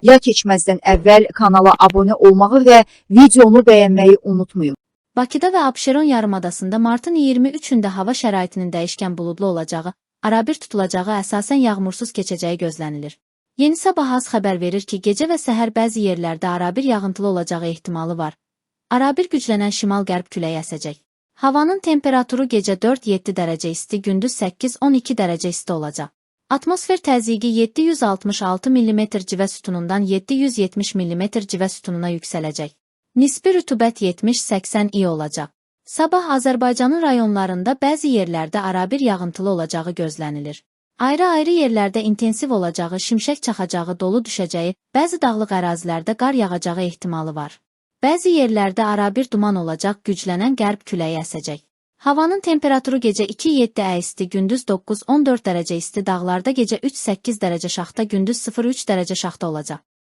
Ya keçməzdən əvvəl kanala abunə olmağı və videonu bəyənməyi unutmayın. Bakıda və Abşeron yarımadasında martın 23-də hava şəraitinin dəyişkən buludlu olacağı, arabir tutulacağı, əsasən yağmursuz keçəcəyi gözlənilir. Yeni Sabah az xəbər verir ki, gecə və səhər bəzi yerlərdə arabir yağıntılı olacağı ehtimalı var. Arabir güclənən şimal-qərb küləyi əsəcək. Havanın temperaturu gecə 4-7 dərəcə isti, gündüz 8-12 dərəcə isti olacaq. Atmosfer təzyiqi 766 mm civə sütunundan 770 mm civə sütununa yüksələcək. Nisbi rütubət 70-80 i olacaq. Sabah Azərbaycanın rayonlarında bəzi yerlərdə arabir yağıntılı olacağı gözlənilir. Ayrı-ayrı yerlərdə intensiv olacağı, şimşək çaxacağı, dolu düşəcəyi, bəzi dağlıq ərazilərdə qar yağacağı ehtimalı var. Bəzi yerlərdə arabir duman olacaq, güclənən qərb küləyi əsəcək. Havanın temperaturu gecə 2-7 ə isti, gündüz 9-14 dərəcə isti, dağlarda gecə 3-8 dərəcə şaxta, gündüz 0-3 dərəcə şaxta olacaq.